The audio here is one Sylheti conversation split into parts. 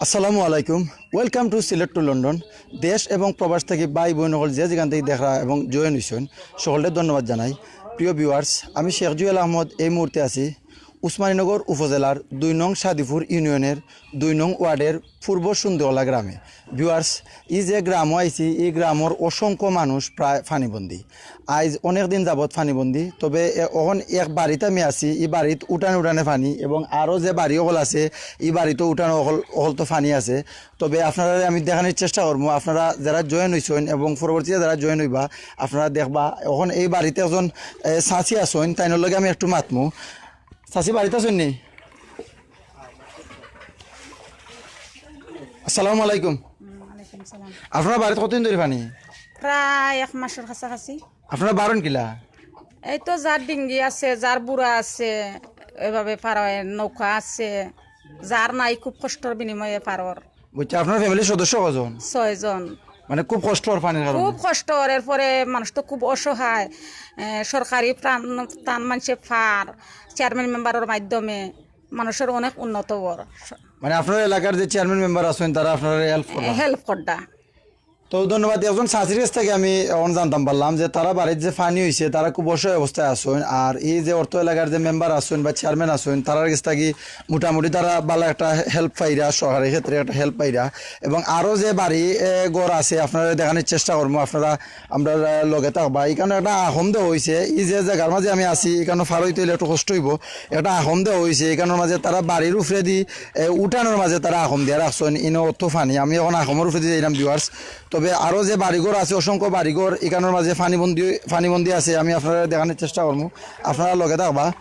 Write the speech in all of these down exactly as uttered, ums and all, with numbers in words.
আসসালামু আলাইকুম। Welcome to Sylhet to London। দেশ এবং প্রবাস থাকি ভাই বইন অকল যে যেখান থাকি দেখরা এবং জয়েন অইছইন, সকলরে ধন্যবাদ জানাই। প্রিয় ভিউয়ার্স, আমি শেখ জুয়েল আহমদ এই মুহূর্তে আছি উসমানীনগর উপজেলার দুই নং সাদিপুর ইউনিয়নের দুই নং ওয়ার্ডের পূর্ব সুন্দরলা গ্রামে। ভিউয়ার্স, ই যে গ্রামো আইছি, ই গ্রামর অসংখ্য মানুষ প্রায় পানিবন্দী। আইজ অনেক দিন যাবত পানিবন্দী। তবে এ-, অখন এক বাড়িত আমি আছি, ই বাড়িত উঠানে উঠানে পানি এবং আরও যে বাড়ি অকল আছে, ই বাড়িতও উঠানে অকল, অকল তো পানি আছে। তবে আপনারারে আমি দেখানির চেষ্টা করমু, আপনারা যারা জয়েন অইছইন এবং পরবর্তীতে যারা জয়েন অইবা, আপনারা দেখবা। অখন এই বাড়িত একজন, এ, চাচি আছইন, তাইনর লগে আমি একটু মাতমু। চাচি বাড়িত আছইন নি? আসসালামু আলাইকুম। হুম, ওয়ালাইকুম সালাম। আপনার বাড়িত কতদিন ধরি পানি? প্রায় এক মাসর কাছাকাছি। আপনারা বারইন কিলা? এই তো যার ডিঙ্গি আছে, যার বুরা আছে, এভাবে পার অয়, নৌকা আছে, যার নাই খুব কষ্টর বিনিময়ে পার অর। বুঝছি, আপনার ফ্যামিলির সদস্য কজন? ছয়জন। মানে খুব কষ্ট অর পানির কারণে? খুব কষ্ট অর, এরপরে মানুষ তো খুব অসহায়। এ, সরকারি প্রাণ, ত্রাণ মানষে পার, চেয়ারম্যান মেম্বারর মাধ্যমে মানুষর অনেক উন্নত অর। মানে আপনার এলাকার যে চেয়ারম্যান মেম্বার আছইন, তারা আপনারে হেল্প করে? হেল্প কররা। তো ধন্যবাদ। একজন চাচির কাছ থাকি আমি অখন জানতাম পারলাম যে তারা বাড়িত যে পানি অইছে, তারা খুব অসহায় অবস্থায় আছইন। আর এই যে অত্র এলাকার যে মেম্বার আছইন বা চেয়ারম্যান আছইন, তারার কাছ থাকি মোটামুটি তারা ভালা একটা হেল্প পাইরা, সরকারি ক্ষেত্রে একটা হেল্প পাইরা। এবং আরও যে বাড়ি, এ, ঘর আছে, আপনারারে দেখানির চেষ্টা করমু, আপনারা আমরার, এ, লগে থাকবা। ইখানো একটা আখম দেওয়া অইছে, ই যে জাগার মাঝে আমি আছি, ইখানো পার অইতে অইলে একটু কষ্ট অইবো। একটা আখম দেওয়া অইছে, ইখানোর মাঝে তারা বাড়ির উপরেদি, এ, উঠানোর মাঝে তারা আখম দিয়া রাখছইন, ইনো অত্র পানি। আমি অখন আখমর উপরেদি যাইরাম, ভিউয়ার্স। তবে আরও যে বাড়িঘর আছে, অসংখ্য বাড়িঘর, ইখানোর মাঝে পানিবন্দী, পানিবন্দী আছে, আমি আপনারারে দেখানির চেষ্টা করমু, আপনারা লগে থাকবা।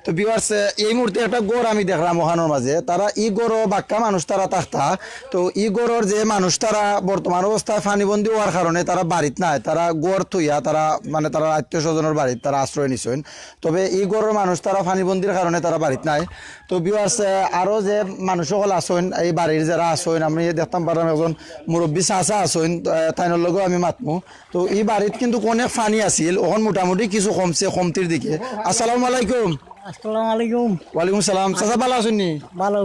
তো ভিউয়ার্স, এই মুহূর্তে একটা ঘর আমি দেখরাম অখানোর মাঝে, তারা ই ঘরো বাক্কা মানুষ তারা থাকতা। তো ই ঘরর যে মানুষ তারা বর্তমান অবস্থায় পানিবন্দী অওয়ার কারণে তারা বাড়িত নাই, তারা ঘর থইয়া তারা মানে তারা আত্মীয় স্বজনর বাড়িত তারা আশ্রয় নিছইন। তবে ই ঘরর মানুষ তারা পানিবন্দীর কারণে তারা বাড়িত নাই। তো ভিউয়ার্স, আরও যে মানুষ অকল আছইন, এই বাড়ির যারা আছইন, আমি দেখতাম পারলাম একজন মুরব্বী চাচা আছইন, আহ, তাইনর লগেও আমি মাতমু। তো ই বাড়িত কিন্তু অনেক পানি আছিল, অখন মোটামুটি কিছু কমছে, কমতির দিকে। আসসালামু আলাইকুম। আসসালামু আলাইকুম। ওয়ালাইকুম সালাম। চাচা, ভালা আছইন নি? ভালা।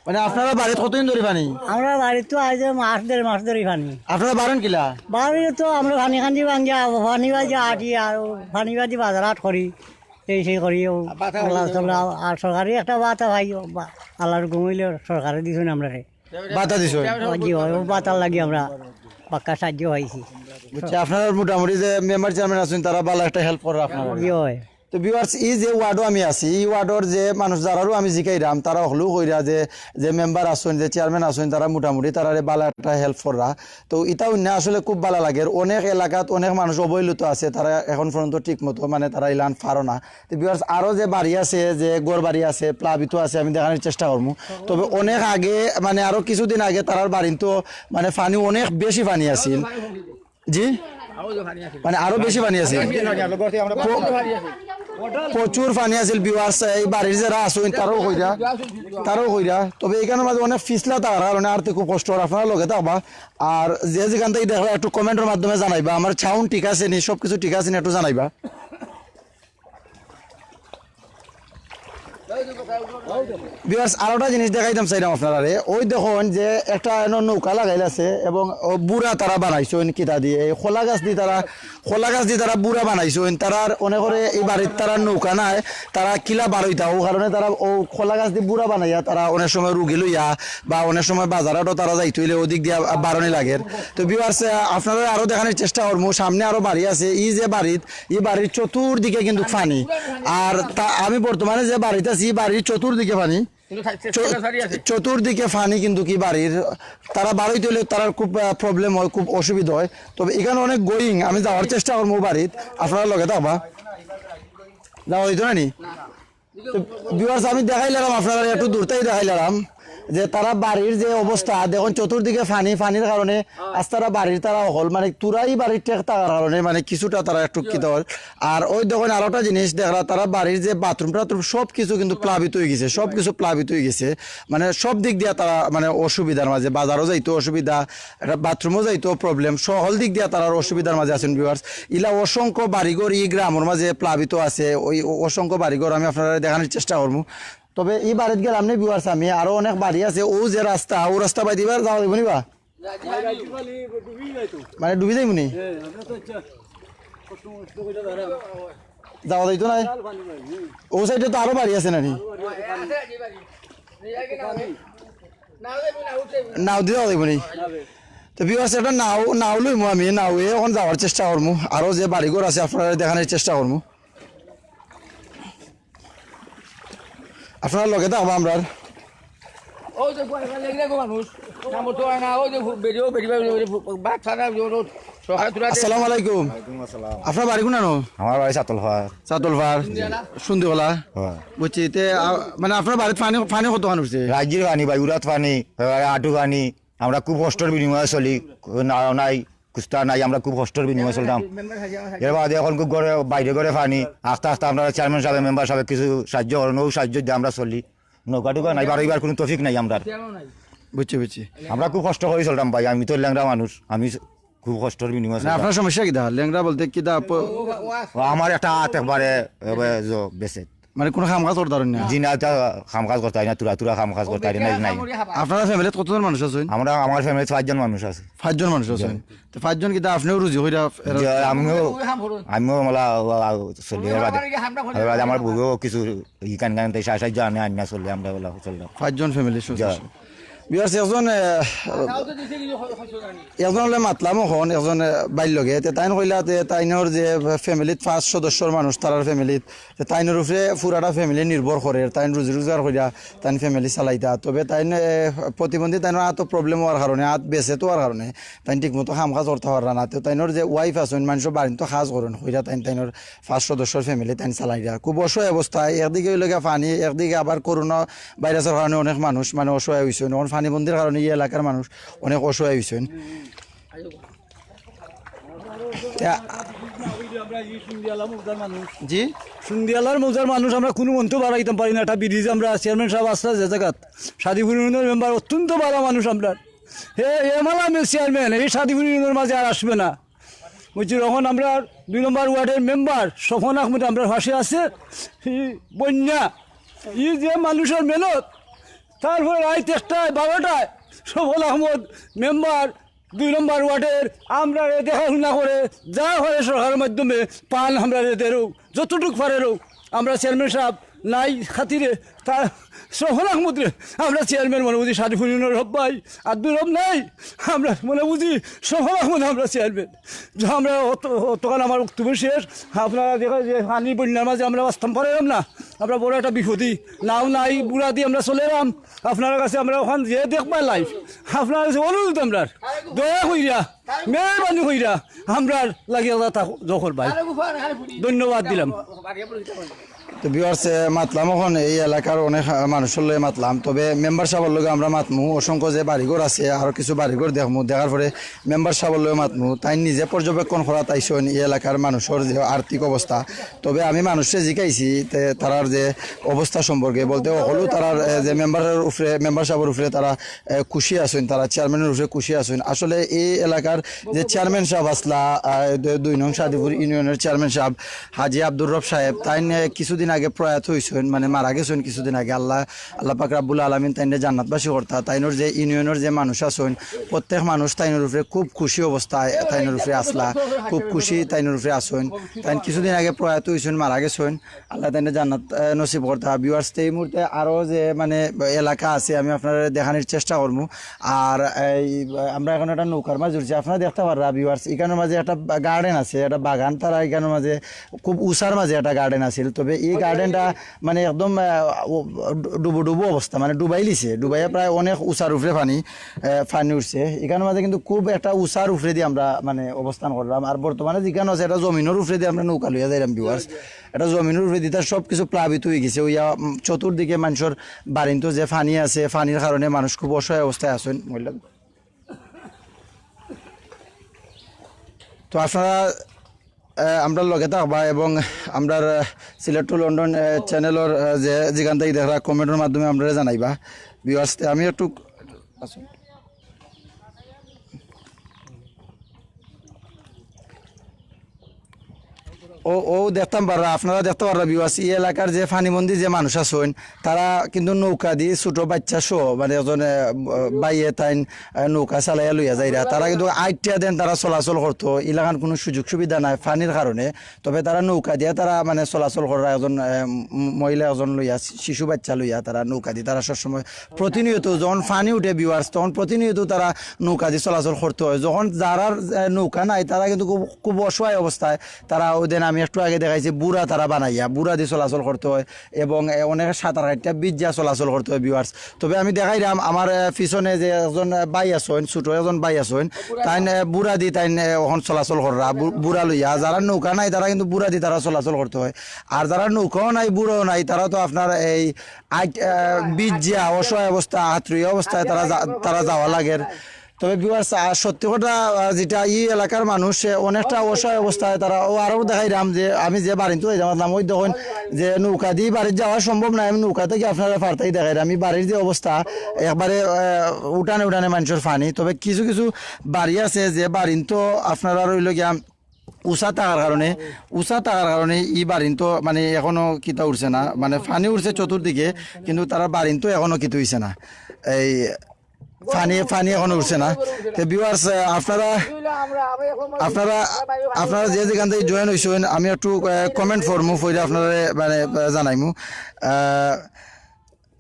মানে, আপনারা বাড়িত কতদিন ধরি পানি? আমরা বাড়িত তো আইজ মাস, দেড় মাস ধরি পানি। আপনারা বারইন কিলা? বাড়ি তো আমরা পানি কান্দি ভাঙ্গিয়া, পানি বাজি আটি আর পানি বাজি বাজার হাট করি, এই সেই করি। ও আল্লাহ তাআলা, আর সরকারি একটা বাতা ভাই, ও বা-, আল্লাহর ঘুমাইলে সরকারে দিছইন আমরারে। বাতা দিছইন? জি অয়, ও বাতার লাগি আমরা বাক্কা সাহায্য পাইছি। বুঝছি, আপনারা মোটামুটি যে মেম্বার চেয়ারম্যান আছইন, তারা ভালা একটা হেল্প কররা আপনারারে। জি অয়। তো ভিউয়ার্স, ই যে ওয়ার্ডো আমি আছি, ই ওয়ার্ডর যে মানুষ যারারও আমি জিকাইরাম, তারা হকলেউ কইরা যে, যে মেম্বার আছইন, যে চেয়ারম্যান আছইন, তারা মোটামুটি তারারে ভালা একটা হেল্প কররা। তো ইটা হুনিয়া আসলে খুব ভালা লাগের। অনেক এলাকাত অনেক মানুষ অবহেলিত আছে, তারা এখন পর্যন্ত ঠিক মতো মানে তারা ইলান পারো না। তো ভিউয়ার্স, আরও যে বাড়ি আছে, যে ঘর বাড়ি আছে, প্লাবিত আছে, আমি দেখানির চেষ্টা করমু। তবে অনেক আগে, মানে আরও কিছুদিন আগে তারার বাড়িত তো মানে পানি, অনেক বেশি পানি আছিল। জি? মানে আরও বেশি পানি আছিল। প্র-, প্রচুর পানি আছিল ভিউয়ার্স, এই বাড়ির যারা আছইন তারাও কইরা, তারাও কইরা। তবে ইখানোর মাঝে অনেক পিছলা থাকার কারণে আরতে খুব কষ্ট অর, আপনারা লগে থাকবা। আর যে যেখান থাকি দেখরা একটু কমেন্টর মাধ্যমে জানাইবা, আমার সাউন্ড ঠিক আছে নি, সব কিছু ঠিক আছে নি একটু জানাইবা। ভিউয়ার্স, আরোটা জিনিস দেখাইতাম চাইরাম আপনারারে। ওই দেখইন যে একটা এনো নৌকা লাগাইল আছে এবং ও বুরা তারা বানাইছইন কিতা দি, এই কলা গাছ দি তারা, কলা গাছ দি তারা বুরা বানাইছইন। তারার অনেকরে এই বাড়িত তারার নৌকা নাই, তারা কিলা বারইতা, ও কারণে তারা ও কলা গাছ দি বুরা বানাইয়া তারা অনেক সময় রুগী লইয়া বা অনেক সময় বাজার হাটো তারা যাইতে অইলে ওদিক দিয়া বারনি লাগের। তো ভিউয়ার্স, আপনারারে আরো দেখানির চেষ্টা করমু, সামনে আরো বাড়ি আছে। ই যে বাড়িত, ই বাড়ির চতুর্দিকে কিন্তু পানি। আর তা, আমি বর্তমানে যে বাড়িত আছি, ই বাড়ির চতুর্দিকে পানি। কিন্তু থা-, থা-, চো-, থাকি আছে। চতুর্দিকে পানি কিন্তু কি বাড়ির, তারা বারইতে অইলে তারার খুব, আহ, প্রবলেম হয়, খুব অসুবিধা হয়। তবে ইখানো অনেক গোয়িং, আমি যাওয়ার চেষ্টা করমু বাড়িত, আপনারা লগে থাকবা। যাওয়া অইতো না নি? তো ভিউয়ার্স, আমি দেখাইলাম আপনারারে, একটু দূর থাকি দেখাইলাম যে তারা বাড়ির যে অবস্থা, দেখইন চতুর্দিকে পানি, পানির কারণে আজ তারা বাড়ির তারা অকল, মানে, তুরাই বাড়ির ঠেক থাকার কারণে, মানে, কিছুটা তারা একটু কিতা অর। আর ওই দেখইন আরোটা জিনিস দেখরা, তারা বাড়ির যে বাথরুম টাথরুম সব কিছু কিন্তু প্লাবিত অইগেছে, সব কিছু প্লাবিত অইগেছে। মানে, সব দিক দিয়া তারা, মানে, অসুবিধার মাঝে, বাজারও যাইতো অসুবিধা, একটা বাথরুমও যাইতো প্রবলেম, সকল দিক দিয়া তারার অসুবিধার মাঝে আছইন ভিউয়ার্স। ইলা অসংখ্য বাড়িঘর ই গ্রামর মাঝে প্লাবিত আছে, ওই অ-, অসংখ্য বাড়িঘর আমি আপনারারে দেখানির চেষ্টা করমু। তবে ই বাড়িত গেলাম নে viewers, আমি আরো অনেক বাড়ি আছে, অউ যে রাস্তা, অউ রাস্তা বায়দি যাওয়া যাইবো নি বা? মানে ডুবি যাইবো নি? যাওয়া যাইতো নায়? অউ side-এ তো আরো বাড়ি আছে নানি? নাওদি যাওয়া যাইবো নি? তো viewers, একটা নাও, নাও লইমু আমি, নাওয়ে অখন যাওয়ার চেষ্টা করমু, আরো যে বাড়িঘর আছে আপনারারে দেখানির চেষ্টা করমু। আপনারা লগে থাকবা আমরার। ওই যে লেংড়া গো মানুষ, নাম তো হয় না, ওই যে বেরিয়ে, বেরিয়ে, বেরিয়ে, বাদ ছাড়া, ওই যে সহায় তুলা দে। আসসালামু আলাইকুম। ওয়ালাইকুম আসসালাম। আপনার বাড়ি কোনানো? আমার বাড়ি চাতলফার। চাতলফার? সুন্দিওলা। সুন্দিওলা। হ্যাঁ। বুঝছি, তে, আ, মানে আপনার বাড়িত পানি, পানি কতখান উঠছে? রাইজির পানি, বাইগুড়াত পানি, এবারে আটু পানি। আমরা খুব কষ্টর বিনিময়ে চলি, না নাই, কুস্তা নাই, আমরা খুব কষ্টর বিনিময়ে চলতাম। এর বাদে অখন খুব ঘরে, বাইরে ঘরে পানি, আস্তে আস্তে আমরা চেয়ারম্যান সাহেব, মেম্বার সাহেব কিছু সাহায্য করেন, অউ সাহায্য দিয়া আমরা চলি। নৌকা টুকা নাই, বারইবার কুনু তৌফিক নাই আমরার। বুঝছি, বুঝছি। আমরা খুব কষ্ট করি চলতাম ভাই, আমি তো লেংড়া মানুষ, আমি খুব কষ্টর বিনিময়ে মানে চলতাম। আপনার সমস্যা কিতা? লেংড়া বলতে কিতা? প- ও, আমার একটা আত একবারে, এবারে জ-, বেঁচে। মানে কুনু কাম কাজ করতা পারইন না? জি না, তা কাম কাজ করতা পারি না, তুরা তুরা কাম কাজ করতা পারি না, নাই। আপনারা family-ত কতজন মানুষ আছইন? আমরা, আমার family-ত পাঁচজন মানুষ আছে। পাঁচজন মানুষ আছইন? জি। তো পাঁচজন কিতা আপনেও রুজি কইরা এরা? জি, আমিও, আমিও মালা, ও, ও, চলি, এর বাদে, এর বাদে আমার বউও কিছু ইখান খান তাই সা-, সাহায্য আনে, আনিয়া চলি, আমরা ওলা চললাম। পাঁচজন family সুস্থ জি। আছে। Viewers, একজন, এ, একজন অইলে মাতলাম অখন, একজন, এ, ভাইর লগে, তে তাইন কইলা তে তাইনর যে family-ত পাঁচ সদস্যর মানুষ, তারার family-ত, তে তাইনর উপরে পুরাটা family নির্ভর করে, তাইন রুজি রোজগার করিয়া তাইন family চালাইতা। তবে তাইন, এ, প্রতিবন্ধী, তাইনর আতো problem অওয়ার কারণে, আত বেঁচে তো অওয়ার কারণে, তাইন ঠিক মতো কাম কাজ করতা পাররা না। তে তাইনর যে wife আছইন, মানষর বাড়িত তো কাজ করইন, কইরা তাইন, তাইনর পাঁচ সদস্যর family তাইন চালাইরা। খুব অসহায় অবস্থায়, একদিকে অইলো গিয়া পানি, একদিকে আবার করোনা ভাইরাসর কারণে অনেক মানুষ মানে অসহায় অইছইন। অখন পানিবন্দির কারণে ই এলাকার মানুষ অনেক অসহায় অইছইন। তে আমরা ই সুন্দিয়ালা মৌজার মানুষ। জি? সুন্দিয়ালার মৌজার মানুষ, আমরা কুনু মন্ত্র বাড়াইতাম পারি না। একটা bridge আমরা চেয়ারম্যান সাহেব আসলা যে জাগাত, সাদিপুর ইউনিয়নের মেম্বার অত্যন্ত ভালা মানুষ আমরার। হে, এ মালা মে চেয়ারম্যান, এই সাদিপুর ইউনিয়নের মাঝে আর আসবে না। বুঝছি, অখন আমরার দুই নম্বর ওয়ার্ডের মেম্বার স্বপন আহমদ আমরার পাশে আছে। ই বন্যা, ই যে মানুষর মেহনত, তারপরে রাইত একটায়, বারোটায় স্বপন আহমদ মেম্বার দুই নম্বর ওয়ার্ডের আমরারে দেখাশুনা করে, যা করে সরকারের মাধ্যমে পান আমরারে দেরো, যতটুক পারেরও। আমরা চেয়ারম্যান সাহেব নাই খাতিরে, তা স্বপন আহমদরে আমরা চেয়ারম্যান মনে বুঝি, সাদিপুর ইউনিয়নের হব্বাই, আর দুরব নাই, আমরা মনে বুঝি স্বপন আহমদ আমরা চেয়ারম্যান। যে আমরা অত-, অতখান আমার বক্তব্য শেষ। আপনারা দেখেন যে পানি বন্যার মাঝে আমরা বাঁচতাম পারলাম না, আমরা বড় একটা বিপদী, নাও নাই, বুড়া দিয়ে আমরা চলেরাম। আপনার কাছে আমরা অখান যে দেখবা live, আপনার কাছে অনুরোধ আমরার, দয়া কইরা, মেহেরবানি কইরা, আমরার লাগি আল্লাহ তা জখর ভাই। ধন্যবাদ দিলাম। তো viewers, এ, মাতলাম অখন এই এলাকার অনেক, আ, মানুষর লগে মাতলাম, তবে মেম্বার সাহেবর লগে আমরা মাতমু, অসংখ্য যে বাড়িঘর আছে, আরো কিছু বাড়িঘর দেখমু, দেখার পরে মেম্বার সাহেবর লগে মাতমু। তাইন নিজে পর্যবেক্ষণ করাত আইছইন এই এলাকার মানুষর যে আর্থিক অবস্থা। তবে আমি মানুষরে জিকাইছি তে তারার যে অবস্থা সম্পর্কে, বলতে হকলউ তারার, এ, যে মেম্বারর উপরে, মেম্বার সাহেবর উপরে তারা, এ, খুশি আছইন, তারা চেয়ারম্যানর উপরে খুশি আছইন। আসলে এই এলাকার যে চেয়ারম্যান সাহেব আসলা, আ, দু-, দুই নং সাদিপুর ইউনিয়নের চেয়ারম্যান সাহেব হাজী আব্দুর রব সাহেব, তাইন, এ, কিছুদিন আগে প্রয়াত অইছইন, মানে মারা গেছইন কিছুদিন আগে। আল্লাহ, আল্লাহ পাক রাব্বুল আলামিন তাইনরে জান্নাতবাসী করতা। তাইনর যে ইউনিয়নের যে মানুষ আছইন, প্রত্যেক মানুষ তাইনর উপরে খুব খুশি অবস্থায়, তাইনর উপরে আসলা, খুব খুশি তাইনর উপরে আছইন। তাইন কিছুদিন আগে প্রয়াত অইছইন, মারা গেছইন। আল্লাহ তাইনরে জান্নাত, এ, নসিব করতা। Viewers, এই মুহূর্তে আরো যে মানে এলাকা আছে, আমি আপনারারে দেখানির চেষ্টা করমু। আর এই, আমরা এখন একটা নৌকার মাঝে উঠছি, আপনারা দেখতা পাররা viewers, ইখানর মাঝে একটা বা-, garden আছে, একটা বাগান, তারা ইখানর মাঝে খুব উচার মাঝে একটা garden আছিল। তবে এই gardenটা মানে একদম, আহ, ও, ডু-, ডুবো ডুবো অবস্থা, মানে ডুবাইলিছে, ডুবাইয়া প্রায় অনেক উচার উপরে পানি, আহ, পানি উঠছে। ইখানর মাঝে কিন্তু খুব একটা উচার উপরেদি আমরা মানে অবস্থান করলাম। আর বর্তমানে যেখানে আছে, এটা জমিনর উপরেদি আমরা নৌকা লইয়া যাইলাম viewers। এটা জমিনর উপরেদি তার সব কিছু প্লাবিত অইগেছে, অইয়া, উম, চতুর্দিকে মানষর বাড়িন্ত যে পানি আছে, পানির কারণে মানুষ খুব অসহায় অবস্থায় আছইন। তো আপনারা, আহ, আমরার লগে থাকবা এবং আমরার, আহ, সিলেট to লন্ডন, আহ, channel-র, আহ, যে যেখান থাকি দেখরা comment-র মাধ্যমে আমরারে জানাইবা। Viewers, তে আমি একটু ও ও দেখতাম পাররা, আপনারা দেখতা পাররা ভিউয়ার্স, ই এলাকার যে ফানিবন্দি যে মানুষ আছইন, তারা কিন্তু নৌকা দি ছোট বাইচ্চা সহ, মানে, একজন এ, ভাইয়ে তাইন এ, নৌকা চালাইয়া লইয়া যাইরা। তারা কিন্তু আইটিয়া দেন, তারা চলাচল করতো, ইলাখান কুনু সুযোগ সুবিধা নাই ফানির কারণে। তবে তারা নৌকা দিয়া তারা, মানে, চলাচল কররা, একজন এ, ম- মহিলা একজন লইয়া, শিশু বাইচ্চা লইয়া তারা নৌকা দি তারা সবসময় প্রতিনিয়ত যখন ফানি উঠে ভিউয়ার্স, তখন প্রতিনিয়ত তারা নৌকা দি চলাচল করতো অয়। যখন যারার এ, নৌকা নাই, তারা কিন্তু খুব খুব অসহায় অবস্থায় তারা ওই দিন আমি একটু আগে দেখাইছি, বুড়া তারা বানাইয়া, বুড়া দি চলাচল করতো অয় এবং এ, অনেকে সাঁতার কাটিয়া ভিজিয়া চলাচল করতো অয় ভিউয়ার্স। তবে আমি দেখাইরাম আমার এ, পিছনে যে একজন এ, ভাই আছইন, ছোট একজন ভাই আছইন, তাইন এ, বুড়া দি তাইন এ, অখন চলাচল কররা, বু- বুড়া লইয়া। যারার নৌকা নাই, তারা কিন্তু বুড়া দি তারা চলাচল করতো অয়। আর যারার নৌকাও নাই, বুড়াও নাই, তারা তো আপনার এই আইট আ, ভিজিয়া অসহায় অবস্থা, হাতরুইয়া অবস্থায় তারা যা- তারা যাওয়া লাগের। তবে ভিউয়ার্স, আহ, সত্যি কথা, আহ, যেটা ই এলাকার মানুষ, এ, অনেকটা অসহায় অবস্থায় তারা। ও আরো দেখাইরাম যে আমি যে বাড়িত যাইতাম, আসলাম ওই দেখইন যে নৌকা দি বাড়িত যাওয়া সম্ভব নায়, আমি নৌকা থাকি আপনারারে পারতাই দেখাইরাম। আমি বাড়ির যে অবস্থা, একবারে আহ, উঠানে উঠানে মানষর ফানি। তবে কিছু কিছু বাড়ি আছে যে বাড়িত আপনারা রইল গিয়া উচা থাকার কারণে, উচা থাকার কারণে ই বাড়িত মানে এখনো কিতা উঠছে না, মানে ফানি উঠছে চতুর্দিকে, কিন্তু তারা বাড়িত এখনো কিতা হইছে না। এই ফানি ফানি এখনো উঠছে না। তে ভিউয়ার্স, আপনারা আপনারা আপনারা যে যেখান থাকি জয়েন হইছইন, আমি একটু কমেন্ট ফরমু, ফইরা আপনারারে মানে আহ, জানাইমু। আহ,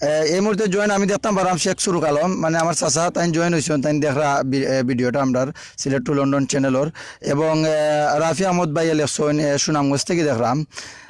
আহ, এই মুহূর্তে জয়েন আমি দেখতাম পাররাম শেখ সুরুক আলম, মানে আমার চাচা, তাইন জয়েন হইছইন, তাইন দেখরা বি- আহ, ভিডিওটা আমরার সিলেট টু লন্ডন চ্যানেলর। এবং আহ, রাফি আহমদ ভাইয়ে লেখছইন, আহ, সুনামগঞ্জ থাকি দেখরাম।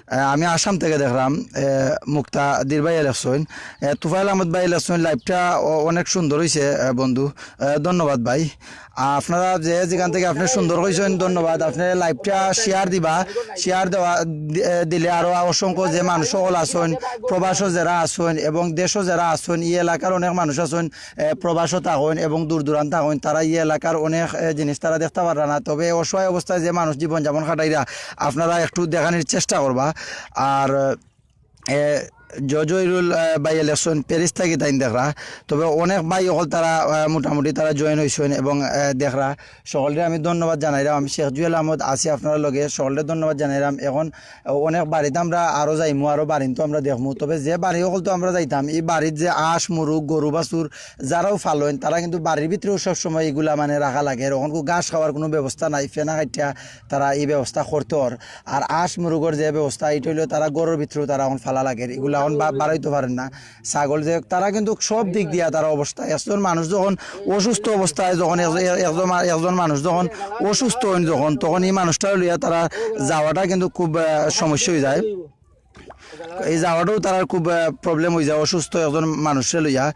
আহ, আমি আসাম থাকি দেখরাম, আহ, মুক্তাদির ভাইয়ে লেখছইন, আহ, তুফাইল আহমদ ভাইয়ে লেখছইন, লাইভটা অ- অনেক সুন্দর হইছে আহ, বন্ধু। আহ, ধন্যবাদ ভাই। আপনারা যে যেখান থাকি আপনে সুন্দর কইছইন, ধন্যবাদ। আপনে লাইভটা শেয়ার দিবা, শেয়ার দেওয়া দি- এ, দিলে আরো অসংখ্য যে মানুষ সকল আছইন, প্রবাসও যারা আছইন এবং দেশও যারা আছইন, ই এলাকার অনেক মানুষ আছইন, এ, প্রবাসও থাকইন এবং দূর দূরান্ত থাকইন, তারা ই এলাকার অনেক এ, জিনিস তারা দেখতা পাররা না। তবে অসহায় অবস্থায় যে মানুষ জীবন যাপন কাটাইরা, আপনারা একটু দেখানির চেষ্টা করবা। আর এ, জজইরুল আহ, ভাইয়ে লেখছইন প্যারিস থাকি, তাইন দেখরা। তবে অনেক ভাই অকল তারা আহ, মোটামুটি তারা জয়েন হইছইন এবং আহ, দেখরা। সকলরে আমি ধন্যবাদ জানাইরাম। আমি শেখ জুয়েল আহমদ আছি আপনারার লগে, সকলরে ধন্যবাদ জানাইরাম। এখন আহ, অনেক বাড়িত আমরা আরো যাইমু, আরো বাড়িত আমরা দেখমু। তবে যে বাড়ি অকল তো আমরা যাইতাম, ই বাড়িত যে আঁশ, মুরুগ, গরু, বাছুর যারাও ফালইন, তারা কিন্তু বাড়ির ভিতরেও সব সময় ইগুলা মানে রাখা লাগে। এখন কো ঘাস খাওয়ার কুনু ব্যবস্থা নাই, ফেনা কাটিয়া তারা ই ব্যবস্থা করতর। আর আঁশ মুরুগর যে ব্যবস্থা, ইটা অইলো তারা ঘরর ভিতরেও তারা এখন ফালা লাগে, ইগুলা এখন বা- বাড়াইতো পারের না। ছাগল যে, তারা কিন্তু সব দিক দিয়া তারা অবস্থা, একজন মানুষ যখন অসুস্থ অবস্থায় যখন এক- এক- একজন মা- একজন মানুষ যখন অসুস্থ হইন যখন, তখন ই মানুষটা লইয়া তারা যাওয়াটা কিন্তু খুব আহ, সমস্যা হয়ে যায়। এই যাওয়াটাও তারার খুব প্রবলেম হয়ে যায় অসুস্থ একজন মানুষরে লইয়া। আহ,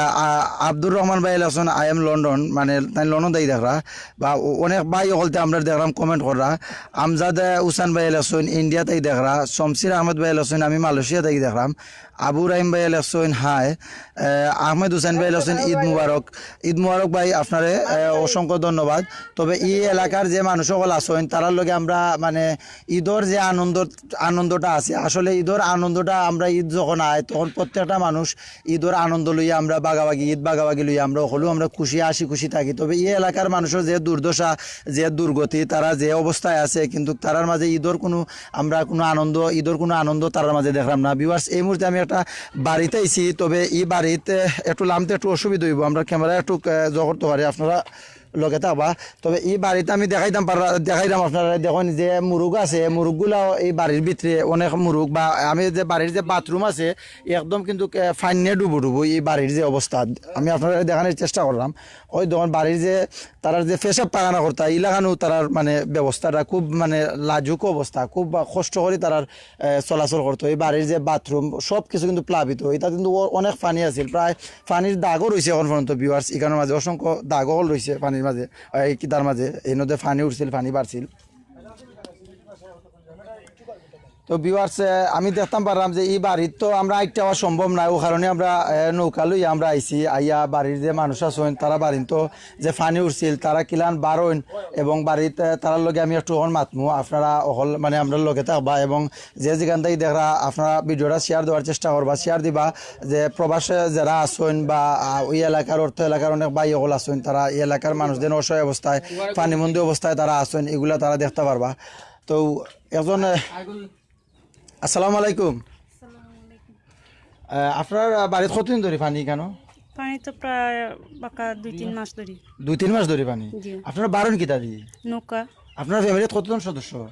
আ- আব্দুর রহমান ভাই লেখছইন, "আই এম লন্ডন", মানে তাইন লন্ডন থাকি দেখরা। বা অ- অনেক ভাই অকলতে আমরা দেখরাম কমেন্ট কররা। আমজাদ আহ, হুসান ভাই লেখছইন, "ইন্ডিয়া থাকি দেখরা।" শমসির আহমেদ ভাই লেখছইন, "আমি মালয়েশিয়া থাকি দেখরাম।" আবু রাহিম ভাই লেখছইন, "হাই।" আহ, আহমেদ হুসেন ভাই লেখছইন, "ঈদ মুবারক।" ঈদ মুবারক ভাই, আপনারে আহ, অসংখ্য ধন্যবাদ। তবে ই এলাকার যে মানুষ সকল আছইন, তারার লগে আমরা মানে ঈদর যে আনন্দ, আনন্দটা আছে, আসলে ঈদর আনন্দটা আমরা, ঈদ যখন আয়, তখন প্রত্যেকটা মানুষ ঈদর আনন্দ লইয়া আমরা ভাগাভাগি, ঈদ ভাগাভাগি লইয়া আমরা হকলেউ আমরা খুশি, হাসি খুশি থাকি। তবে এই এলাকার মানুষর যে দুর্দশা, যে দুর্গতি, তারা যে অবস্থায় আছে, কিন্তু তারার মাঝে ঈদর কুনু, আমরা কুনু আনন্দ, ঈদর কুনু আনন্দ তারার মাঝে দেখরাম না। ভিউয়ার্স, এই মুহূর্তে আমি একটা বাড়িত আইছি, তবে ই বাড়িত একটু লামতে একটু অসুবিধা হইব, আমরা ক্যামেরা একটু আহ, জো করতে পারি, আপনারা লগে থাকবা। তবে ই বাড়িত আমি দেখাইতাম পারা, দেখাইতাম আপনারা, দেখইন যে মুরুগ আছে, মুরুগগুলাও এই বাড়ির ভিতরে অনেক মুরুগ, বা আমি যে বাড়ির যে বাথরুম আছে, একদম কিন্তু আহ, ফানিয়ে ডুবু ডুবু ই বাড়ির যে অবস্থা, আমি আপনারা দেখানির চেষ্টা করলাম। ওই দেখইন বাড়ির যে তারার যে পেশাব পায়খানা করতা, ইলাখানও তারার মানে ব্যবস্থাটা খুব মানে লাজুক অবস্থা, খুব বা কষ্ট করি তারার আহ, চলাচল করতো। এই বাড়ির যে বাথরুম, সব কিছু কিন্তু প্লাবিত। এটা কিন্তু অ- অনেক ফানি আছিল, প্রায় ফানির দাগও রইছে এখন পর্যন্ত ভিউয়ার্স, ইখানর মাঝে অসংখ্য দাগও হল রইছে ফানির মাঝে, এই কিতার মাঝে, এই নদে ফানি উঠছিল, ফানি বাড়ছিল। তো ভিউয়ার্স, আমি দেখতাম পারলাম যে এই বাড়িত তো আমরা আইতে আওয়া সম্ভব নায়, ও কারণে আমরা আহ, নৌকা লইয়া আমরা আইছি। আইয়া বাড়ির যে মানুষ আছইন, তারা বাড়িত তো যে ফানি উঠছিল, তারা কিলান বারইন এবং বাড়িত আহ, তারার লগে আমি একটু অখন মাতমু। আপনারা অকল মানে আমরার লগে থাকবা এবং যে যেখান থাকি দেখরা, আপনারা ভিডিওটা শেয়ার দেওয়ার চেষ্টা করবা, শেয়ার দিবা যে প্রবাসে যারা আছইন বা আহ, ওই এলাকার, অর্থ এলাকার অনেক ভাই অকল আছইন, তারা এই এলাকার মানুষদের অসহায় অবস্থায়, ফানিবন্দি অবস্থায় তারা আছইন, ইগুলা তারা দেখতা পারবা। তো একজন, আহ, আসসালামু আলাইকুম। আহ, আপনার, আহ, বাড়িত কতদিন ধরি পানি কেন? পানি তো প্রায় বাক্কা দুই তিন মাস ধরি। দুই তিন মাস ধরি পানি? জি। আপনারা বারইন কিতা দি? নৌকা। আপনার ফ্যামিলিত কতজন সদস্য?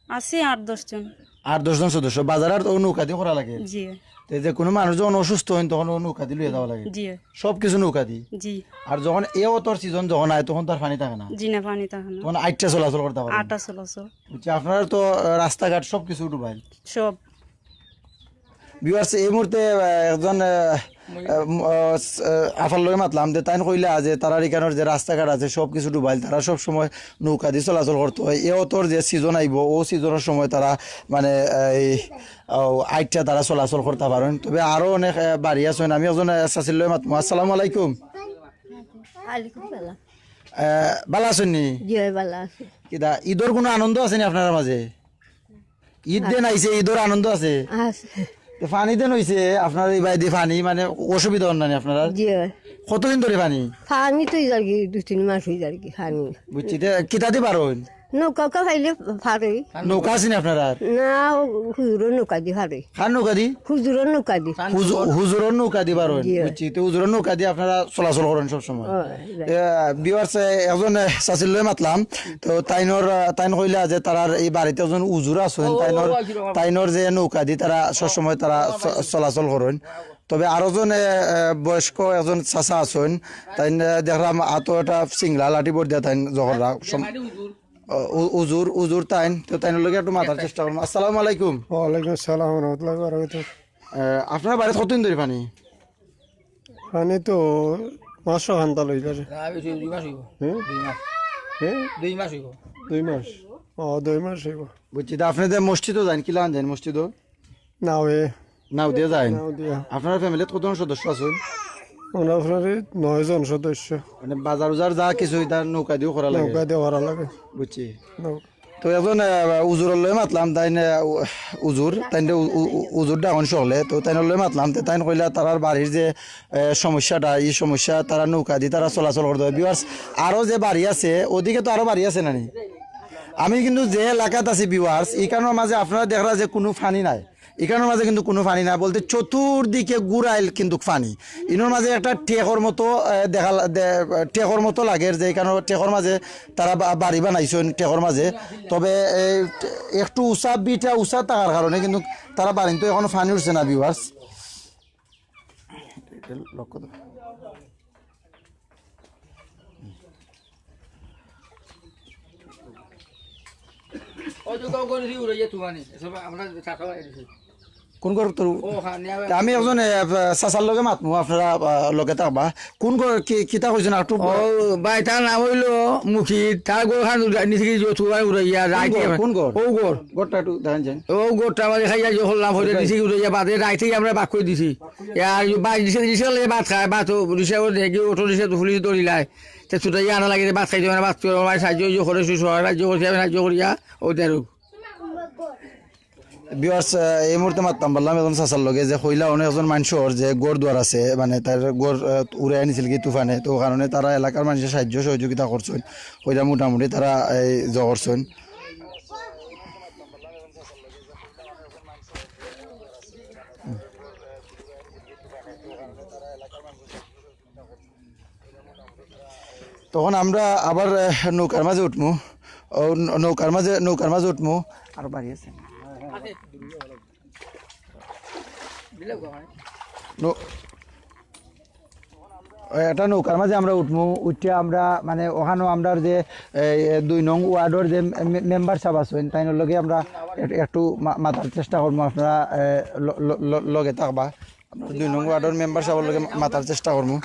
আছি আট দশ জন। আট দশ জন সদস্য। বাজার আর তো নৌকা দি করা লাগে? জি। তে যে কোনো মানুষ যখন অসুস্থ অইন, তখন অউ নৌকা দি লইয়া যাওয়া লাগে? জি। সব কিছু নৌকা দি? জি। আর যখন এ অতর সিজন যখন আয়, তখন তো আর পানি থাকে না? জি না, পানি থাকে না। তখন আইট্টা চলাচল করতা পারইন? আইট্টা চলাচল। বুঝছি, আপনার তো, আহ, রাস্তাঘাট সব কিছু ডুবাইল। সব। ভিউয়ার্স, এই মুহূর্তে, আহ, একজন, আহ, আহ, ম-, আহ, স-, আহ, আফার লগে মাতলাম যে তাইন কইলা যে তারার ইখানোর যে রাস্তাঘাট আছে সব কিছু ডুবাইল, তারা সব সময় নৌকা দি চলাচল করতো। এ অতর যে সিজন আইবো, অউ সিজনর সময় তারা মানে এই, ও, আইট্টা তারা চলাচল করতা পারইন। তবে আরো অনেক, আহ, বাড়ি আছইন। আমি একজন, আহ, চাচির লগে মাতমু। আসসালামু আলাইকুম। ওয়ালাইকুম সালাম। আহ, ভালা আছইন নি? জি, অয় ভালা আছি। কিতা, ঈদর কোনো আনন্দ আছে নি আপনারার মাঝে? ঈদ দেন আইছে, ঈদর আনন্দ আছে? আছে। তো পানি দেন অইছে, আপনার এই বায়দি পানি, মানে, অসুবিধা অর না নি আপনারার? জি, অয়। কতদিন ধরি পানি? পানি তো অই যারগি, দুই তিন মাস অই যারগি পানি। বুঝছি, তে কিতা দি পারইন? নৌকা উকা পাইলে পারই। নৌকা আছে নি আপনারার? না, ও হুজুরর নৌকা দি পারই। কার নৌকা দি? হুজুরর নৌকা দি। হুজু-, হুজুরর নৌকা দি পারইন। জি। বুঝছি, তো হুজুরর নৌকা দি আপনারা চলাচল করইন সব সময়। অয়, right। এ, ভিউয়ার্স, এ, একজন, এ, চাচির লগে মাতলাম, তো তাইনর, আহ, তাইন কইলা যে তারার এই বাড়িত একজন হুজুর আছইন, ও, ও, তাইনর, ও, ও, ও। তাইনর যে নৌকা দি তারা সব সময় তারা চ-, চলাচল করইন। তবে আরো জন, এ, এ, বয়স্ক একজন চাচা আছইন, তাইন, এ, দেখলাম আতো একটা সিংলা লাঠি ভর দিয়া তাইন জহররা সম-, ও, উ-, উজুর, উজুর তাইন, তো তাইনর লগে একটু মাতার চেষ্টা করমু। আসসালামু আলাইকুম। ওয়ালাইকুম আসসালাম ওয়া রাহমাতুল্লাহি ওয়া বারাকাতুহু। এ, আপনার বাড়িত কতদিন ধরি পানি? পানি তো মাস খান তাল অই যার। না, বেশি, দুই মাস অইবো। হ্যাঁ? দুই মাস। হ্যাঁ? দুই মাস অইবো। দুই মাস? ও, দুই মাস অইবো। বুঝছি, তা আপনি যে মসজিদও যাইন, কিলান যাইন মসজিদও? নাওয়ে। নাও দিয়া যাইন? নাও দিয়া। আপনার ফ্যামিলিত কতজন সদস্য আছইন? আমরা আপনার এই নয় জন সদস্য। মানে বাজার উজার যা কিছু ইতা নৌকা দিও করা লাগে? নৌকা দিয়া করা লাগে। বুঝছি। নৌ- তো একজন, আহ, উজুরর লগে মাতলাম, তাইন, আহ, উ-, উজুর, তাইন উ-, উ-, উ-, উজুর ডাকইন সকলে, তো তাইনর লগে মাতলাম, তে তাইন কইলা তারার বাড়ির যে, আহ, সমস্যাটা, এই সমস্যা তারা নৌকা দি তারা চলাচল করতো। ভিউয়ার্স, আরো যে বাড়ি আছে, ওদিকে তো আরো বাড়ি আছে না নি? আমি কিন্তু যে এলাকাত আছি ভিউয়ার্স, ইখানোর মাঝে আপনারা দেখরা যে কুনু পানি নাই। ইখানোর মাঝে কিন্তু কুনু পানি নাই, বলতে চতুর্দিকে ঘুরাইল কিন্তু পানি। ইনোর মাঝে একটা টেকর মতো, এ, দেখা লা-, দে-, টেকর মতো লাগের যে ইখানো টেকর মাঝে তারা বা-, বাড়ি বানাইছইন টেকর মাঝে। তবে এই একটু উঁচা, ভিটা উঁচা থাকার কারণে কিন্তু তারা বাড়িত তো এখনো পানি উঠছে না ভিউয়ার্স। লক্ষ্য তো। ওই তো গাঁও গঞ্জি উড়াইয়া তুমানি, এসব আমরা চাষা বাড়ি দিছি। কোন ঘর তোর? ও, হ্যাঁ, নিয়ে তা আমি একজন, এ, চাচার লগে মাতমু, আপনারা, আ, লগে থাকবা। কোন ঘর, কি, কিতা কইছেন একটু? ও, ভাই, তার নাম অইলো মুখী, তার ঘর খান উড়া-, নিচে কি যে তুমানি উড়াইয়া, কোন রাইতে ঘর? আমরা কোন ঘর? ও ঘর। ঘরটা একটু দেখান যান। ও ঘরটা আমাদের খাইয়া যে করলাম, হইলে কোথায়? নিচে উড়াইয়া বাদে রাইতেই আমরা বাক করি দিছি। আর বাই নিচে, নিচে ভাত খায়, ভাত ও রিক্সা করে দেখি, অটো রিক্সা তো পুলিশ ধরিলায়। তে ছুটাইয়া আনা লাগে, ভাত খাইতে মানে ভাত করে, আমার সাহায্য ইয়ে করে, সু-, সহায় সাহায্য করছি, আমি সাহায্য করিয়া, ও দেরু। ভিউয়ার্স, আহ, এই মুহূর্তে মাততাম পারলাম একজন চাচার লগে যে কইলা অনেক একজন মানষর যে ঘর দুয়ার আছে, মানে তার ঘর, আহ, উড়াই আনিছিল কি তুফানে, তো কারণে তারা এলাকার মানুষের সাহায্য সহযোগিতা করছইন, কইলা মোটামুটি তারা এই জো করছইন। তখন আমরা আবার, আহ, নৌকার মাঝে উঠমু। ও, ন-, নৌকার মাঝে, নৌকার মাঝে উঠমু। আরো বাড়ি আছে। নৌ-, ওই একটা নৌকার মাঝে আমরা উঠমু। উঠিয়া আমরা, মানে, ওখানো আমরার যে, এই, দুই নং ওয়ার্ডর যে মে-, মেম্বার সাব আছইন, তাইনর লগে আমরা এক-, একটু মা-, মাতার চেষ্টা করমু। আপনারা, এ, ল-, ল-, ল-, লগে থাকবা। আমরা দুই নং ওয়ার্ডর মেম্বার সাবর লগে মাতার চেষ্টা করমু।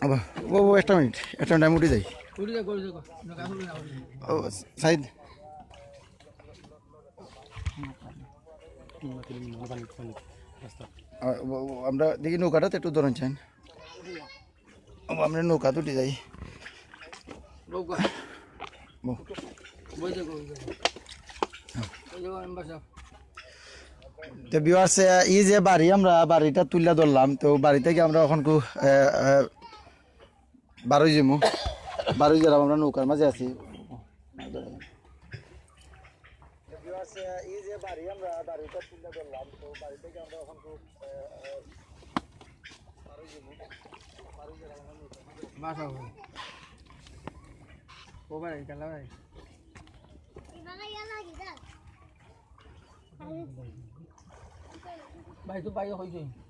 ও, ও, ও, একটা মিনিট, একটা মিনিট, আমি উঠি যাই। ও, সাইদ। আ, ও, ও, আমরা দেখি নৌকাটা তো একটু ধরুন চাইন। ও, আমরা নৌকা উঠি যাই। নৌকা। ও। ওই দেখো, ওই দেখো। ওই দেখো, মেম্বার সাব। তো ভিউয়ার্স, আহ, এই যে বাড়ি, আমরা বাড়িটা তুলিয়া ধরলাম, তো বাড়ি থাকি আমরা এখন কু-, আহ, আহ, বারই যাইমু, বারই যাইলাম, আমরা নৌকার মাঝে আছি। এই যে বাড়ি, আমরা বাড়িটা তুলে ধরলাম, তো বাড়ি থেকে আমরা এখন খুব, আহ, আহ, পারুই যাবো। পারুই যাবো, আমরা নিচে। বাসা হবে। ও ভাই, গেল ভাই। ভাই তো ভাই হইছে।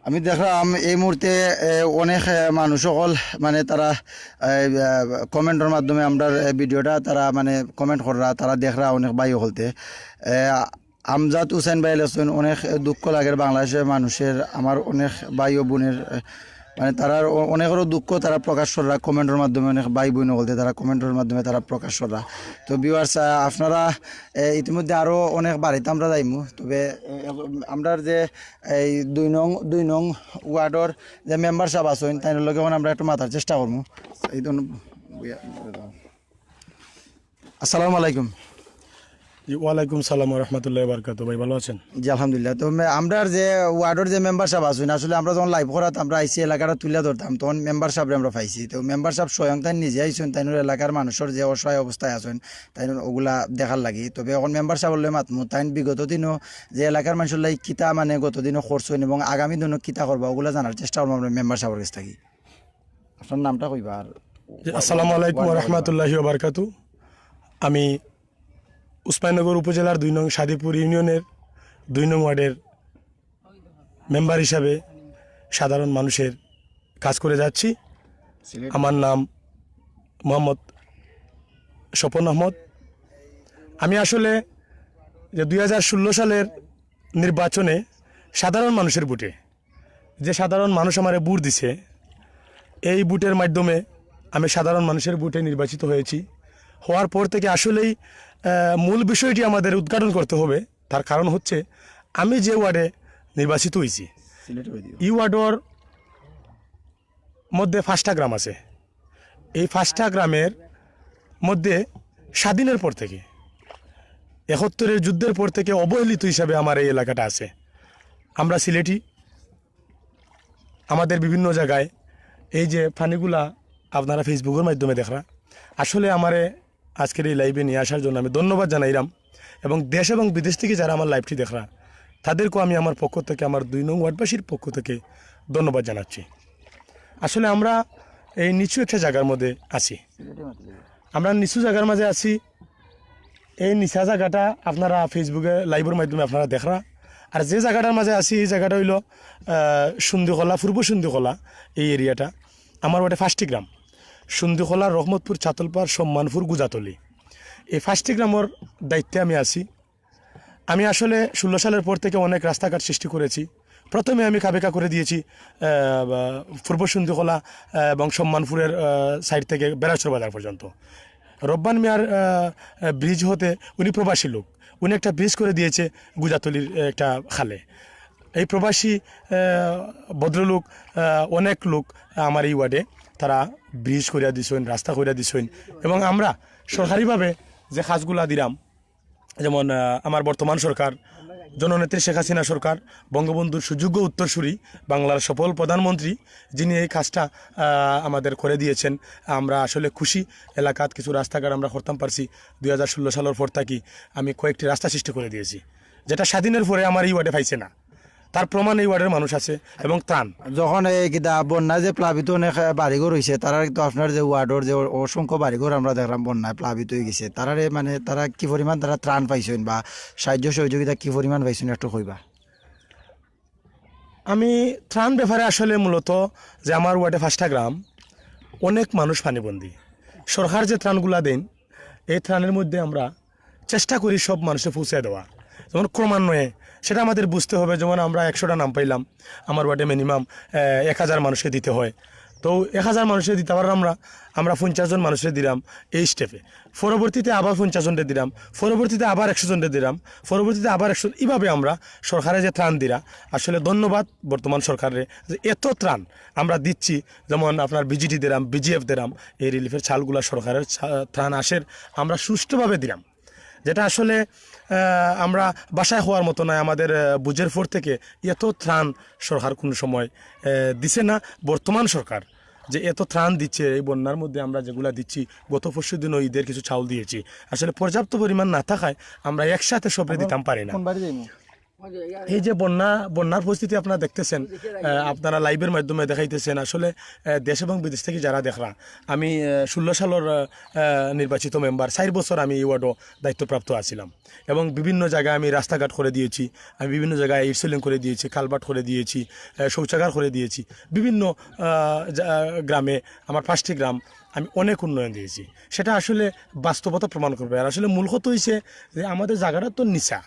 আমি দেখলাম এই মুহূর্তে, এ, অনেক, এ, মানুষ সকল, মানে, তারা, এ, এ, কমেন্টর মাধ্যমে আমরার, এ, ভিডিওটা তারা, মানে, কমেন্ট কররা, তারা দেখরা অনেক ভাই হকলতে। এ, আমজাদ হুসেন ভাই লেখছইন, "অনেক দুঃখ লাগের বাংলাদেশের মানুষের, আমার অনেক ভাই ও বোনের, এ, মানে, তারার অ-, অনেকেরও দুঃখ তারা প্রকাশ কররা কমেন্টর মাধ্যমে, অনেক ভাই বোন হকলতে তারা কমেন্টর মাধ্যমে তারা প্রকাশ কররা।" তো ভিউয়ার্স, আ, আপনারা, এ, ইতিমধ্যে আরও অনেক বাড়িত আমরা যাইমু, তবে, এ, আমরার যে এই দুই নং, দুই নং ওয়ার্ডর যে মেম্বার সাব আছইন, তাইনর লগে এখন আমরা একটু মাতার চেষ্টা করমু। এই ধরুন, আসসালামু আলাইকুম। জি, ওয়ালাইকুম সালাম ওয়া রাহমাতুল্লাহি ওয়া বারাকাতুহু। ভাই, ভালো আছেন? জি, আলহামদুলিল্লাহ। তো মে-, আমরার যে ওয়ার্ডর যে মেম্বার সাব আছইন, আসলে আমরা যখন লাইভ করাত আমরা আইছি এলাকাটা তুলিয়া ধরতাম, তখন মেম্বার সাবরে আমরা পাইছি। তো মেম্বার সাব স্বয়ং তাইন নিজে আইছইন, তাইনর এলাকার মানুষর যে অসহায় অবস্থায় আছইন, তাইন ওগুলা দেখার লাগি। তবে এখন মেম্বার সাবর লগে মাতমু, তাইন বিগত দিনও যে এলাকার মানুষর লাগি কিতা, মানে, গত দিনও করছইন এবং আগামী দিনও কিতা করবা, ওগুলা জানার চেষ্টা করমু আমরা মেম্বার সাবর কাছ থাকি। আপনার নামটা কইবা আর জি, আসসালামু আলাইকুম ওয়া রাহমাতুল্লাহি ওয়া বারাকাতু। আমি উসমানীনগর উপজেলার দুই নং সাদিপুর ইউনিয়নের দুই নং ওয়ার্ডের মেম্বার হিসাবে সাধারণ মানুষের কাজ করে যাচ্ছি। আমার নাম মোহাম্মদ স্বপন আহমদ। আমি আসলে যে দুই হাজার ষোলো সালের নির্বাচনে সাধারণ মানুষের ভোটে, যে সাধারণ মানুষ আমারে ভোট দিছে, এই ভোটের মাধ্যমে আমি সাধারণ মানুষের ভোটে নির্বাচিত হয়েছি। হওয়ার পর থেকে আসলেই, আহ, মূল বিষয়টি আমাদের উদ্ঘাটন করতে হবে। তার কারণ হচ্ছে, আমি যে ওয়ার্ডে নির্বাচিত হইছি, সিলেট হয়ে দিও। এই ওয়ার্ডর মধ্যে পাঁচটা গ্রাম আছে। এই পাঁচটা গ্রামের মধ্যে স্বাধীনের পর থেকে, একাত্তরের যুদ্ধের পর থেকে অবহেলিত হিসাবে আমার এই এলাকাটা আছে। আমরা সিলেটি, আমাদের বিভিন্ন জায়গায় এই যে পানিগুলা আপনারা Facebook-এর মাধ্যমে দেখরা, আসলে আমারে আজকের এই live-এ নিয়ে আসার জন্য আমি ধন্যবাদ জানাইলাম, এবং দেশ এবং বিদেশ থেকে যারা আমার live-টি দেখরা, তাদেরকেও আমি আমার পক্ষ থেকে, আমার দুই নং ওয়ার্ডবাসীর পক্ষ থেকে ধন্যবাদ জানাচ্ছি। আসলে আমরা এই নিচু একটা জায়গার মধ্যে আছি, আমরা নিচু জায়গার মাঝে আছি। এই নিচা জায়গাটা আপনারা Facebook-এ live-এর মাধ্যমে আপনারা দেখরা। আর যে জায়গাটার মাঝে আছি, এই জায়গাটা হইল, আহ, সুন্দিখলা, পূর্ব সুন্দিখলা, এই এরিয়াটা। আমার ওটা পাঁচটি গ্রাম, সুন্দিখলা, রহমতপুর, চাতলপাড়, সম্মানপুর, গুজাতলি। এই পাঁচটি গ্রামের দায়িত্বে আমি আছি। আমি আসলে ষোলো সালের পর থেকে অনেক রাস্তাঘাট সৃষ্টি করেছি। প্রথমে আমি কাবেকা করে দিয়েছি, আহ, বা, পূর্ব সুন্দিখলা, আহ, এবং সম্মানপুরের, আহ, side থেকে বেরাসর বাজার পর্যন্ত। রব্বান মিয়ার, আহ, আহ, bridge হতে, উনি প্রবাসী লোক, উনি একটা bridge করে দিয়েছে গুজাতলির, আহ, একটা খালে। এই প্রবাসী, আহ, ভদ্রলোক, আহ, অনেক লোক আমার এই ওয়ার্ডে তারা bridge করিয়া দিছইন, রাস্তা করিয়া দিছইন, এবং আমরা সরকারিভাবে যে কাজগুলা দিলাম, যেমন, আহ, আমার বর্তমান সরকার, জননেত্রী শেখ হাসিনা সরকার, বঙ্গবন্ধুর সুযোগ্য উত্তরসূরি, বাংলার সফল প্রধানমন্ত্রী, যিনি এই কাজটা, আহ, আমাদের করে দিয়েছেন। আমরা আসলে খুশি। এলাকাত কিছু রাস্তাঘাট আমরা করতাম পারছি। দুই হাজার ষোলো সালের পর থাকি আমি কয়েকটি রাস্তা সৃষ্টি করে দিয়েছি, যেটা স্বাধীনের পরে আমার এই ওয়ার্ডে পাইছে না। তার প্রমাণ এই ওয়ার্ডের মানুষ আছে এবং ত্রাণ। যখন এই কিতা বন্যায় যে প্লাবিত অনেক, আহ, বাড়িঘর হইছে, তারার তো আপনার যে ওয়ার্ডর যে অ-, অসংখ্য বাড়িঘর আমরা দেখলাম বন্যায় প্লাবিত হয়ে গেছে, তারারে মানে তারা কি পরিমাণ তারা ত্রাণ পাইছেন বা সাহায্য সহযোগিতা কি পরিমাণ পাইছেন একটু কইবা? আমি ত্রাণ ব্যাপারে আসলে মূলত যে আমার ওয়ার্ডে পাঁচটা গ্রাম, অনেক মানুষ পানিবন্দী। সরকার যে ত্রাণগুলা দেন, এই ত্রাণের মধ্যে আমরা চেষ্টা করি সব মানুষে পৌঁছে দেওয়া, যেমন ক্রমান্বয়ে সেটা আমাদের বুঝতে হবে। যেমন আমরা একশোটা নাম পাইলাম, আমার ওয়ার্ডে minimum, আহ, এক হাজার মানুষকে দিতে হয়। তো এক হাজার মানুষকে দিতে পারলাম আমরা, আমরা পঞ্চাশ জন মানুষকে দিলাম এই step-এ, পরবর্তীতে আবার পঞ্চাশ জনকে দিলাম, পরবর্তীতে আবার একশো জনকে দিলাম, পরবর্তীতে আবার একশো। এইভাবে আমরা সরকারে যে ত্রাণ দিরা, আসলে ধন্যবাদ বর্তমান সরকারে যে এত ত্রাণ আমরা দিচ্ছি। যেমন আপনার বিজিটি দিলাম, বিজিএফ দিলাম, এই রিলিফের চালগুলা সরকারের ছা-, ত্রাণ আসের, আমরা সুষ্ঠুভাবে দিলাম, যেটা আসলে, আহ, আমরা বাসায় হওয়ার মতো নয়। আমাদের, আহ, বুঝের পর থেকে এত ত্রাণ সরকার কোনো সময়, আহ, দিছে না। বর্তমান সরকার যে এত ত্রাণ দিচ্ছে এই বন্যার মধ্যে, আমরা যেগুলা দিচ্ছি, গত পরশু দিনও ঈদের কিছু চাউল দিয়েছি। আসলে পর্যাপ্ত পরিমাণ না থাকায় আমরা একসাথে সবরে দিতাম পারি না। কোন বাড়ি যাইমু? এই যে বন্যা, বন্যার পরিস্থিতি আপনারা দেখতেছেন, আহ, আপনারা লাইভের মাধ্যমে দেখাইতেছেন। আসলে আহ, দেশ এবং বিদেশ থেকে যারা দেখরা, আমি আহ, ষোলো সালের আহ, আহ, নির্বাচিত মেম্বার, চার বছর আমি এই ওয়ার্ডও দায়িত্বপ্রাপ্ত আছিলাম এবং বিভিন্ন জায়গায় আমি রাস্তাঘাট করে দিয়েছি, আমি বিভিন্ন জায়গায় এডসেলিং করে দিয়েছি, কালভার্ট করে দিয়েছি, আহ, শৌচাগার করে দিয়েছি, বিভিন্ন আহ, জা- গ্রামে, আমার পাঁচটি গ্রাম, আমি অনেক উন্নয়ন দিয়েছি। সেটা আসলে বাস্তবতা প্রমাণ করবে। আর আসলে মূল কথা হইছে যে আমাদের জায়গাটা তো নিচা,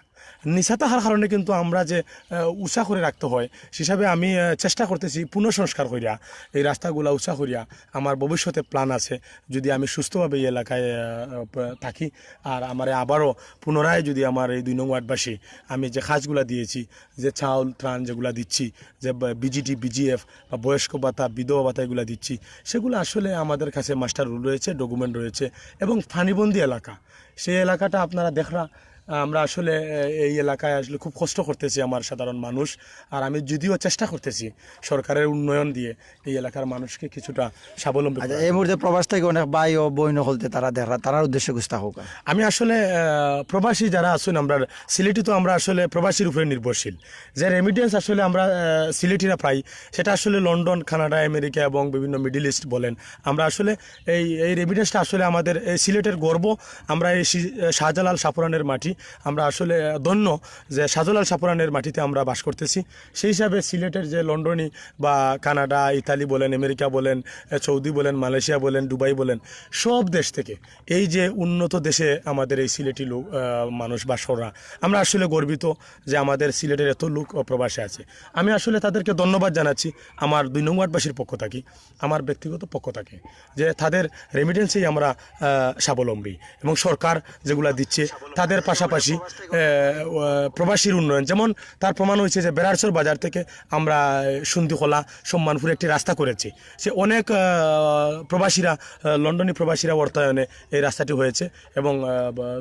নিচা থাকার কারণে কিন্তু আমরা যে আহ, উঁচা করে রাখতে হয়, সে হিসাবে আমি আহ, চেষ্টা করতেছি পুনঃসংস্কার করিয়া এই রাস্তাগুলা উঁচা করিয়া। আমার ভবিষ্যতে প্ল্যান আছে, যদি আমি সুস্থভাবে এই এলাকায় আহ, প- থাকি, আর আমার আবারও পুনরায় যদি আমার এই দুই নং ওয়ার্ডবাসী, আমি যে কাজগুলা দিয়েছি, যে চাউল ত্রাণ যেগুলা দিচ্ছি, যে বিজিটি, বিজিএফ বা বয়স্ক ভাতা, বিধবা ভাতা এগুলা দিচ্ছি, সেগুলো আসলে আমাদের কাছে মাস্টার রুল রয়েছে, ডকুমেন্ট রয়েছে এবং পানিবন্দী এলাকা। সেই এলাকাটা আপনারা দেখরা, আমরা আসলে আহ, এই এলাকায় আসলে খুব কষ্ট করতেছি আমার সাধারণ মানুষ। আর আমি যদিও চেষ্টা করতেছি সরকারের উন্নয়ন দিয়ে এই এলাকার মানুষকে কিছুটা স্বাবলম্বী আচ্ছা, করার। এই মুহূর্তে প্রবাস থেকে অনেক ভাই ও বইন হকলতে তারা দেখরা, তারার উদ্দেশ্যে গুস্তা হোক। আমি আসলে আহ, প্রবাসী যারা আছেন, আমরা সিলেটি তো আমরা আসলে প্রবাসীর উপরে নির্ভরশীল। যে রেমিটেন্স আসলে আমরা আহ, সিলেটিরা পাই, সেটা আসলে লন্ডন, কানাডা, আমেরিকা এবং বিভিন্ন মিডল ইস্ট বলেন, আমরা আসলে এই এই রেমিটেন্সটা আসলে আমাদের এই সিলেটের গর্ব। আমরা এই শি- শাহজালাল শাহপরানের মাটি, আমরা আসলে আহ, ধন্য যে শাহজালাল শাহপরানের মাটিতে আমরা বাস করতেছি। সেই হিসাবে সিলেটের যে লন্ডনি বা কানাডা, ইতালি বলেন, আমেরিকা বলেন, আহ, সৌদি বলেন, মালয়েশিয়া বলেন, দুবাই বলেন, সব দেশ থেকে এই যে উন্নত দেশে আমাদের এই সিলেটি লোক আহ, মানুষ বাস করা, আমরা আসলে গর্বিত যে আমাদের সিলেটের এত লোক আহ, প্রবাসে আছে। আমি আসলে তাদেরকে ধন্যবাদ জানাচ্ছি আমার দুই নং ওয়ার্ডবাসীর পক্ষ থাকি, আমার ব্যক্তিগত পক্ষ থাকি, যে তাদের রেমিটেন্সেই আমরা আহ, স্বাবলম্বী এবং সরকার যেগুলা দিচ্ছে তাদের পাশাপাশি আহ, আহ, প্রবাসীর উন্নয়ন। যেমন তার প্রমাণ হয়েছে যে বেড়ারচর বাজার থেকে আমরা আহ, সন্ধিখোলা সম্মানপুরে একটি রাস্তা করেছি। সে অনেক আহ, প্রবাসীরা, আহ, লন্ডনি প্রবাসীরা অর্থায়নে এই রাস্তাটি হয়েছে এবং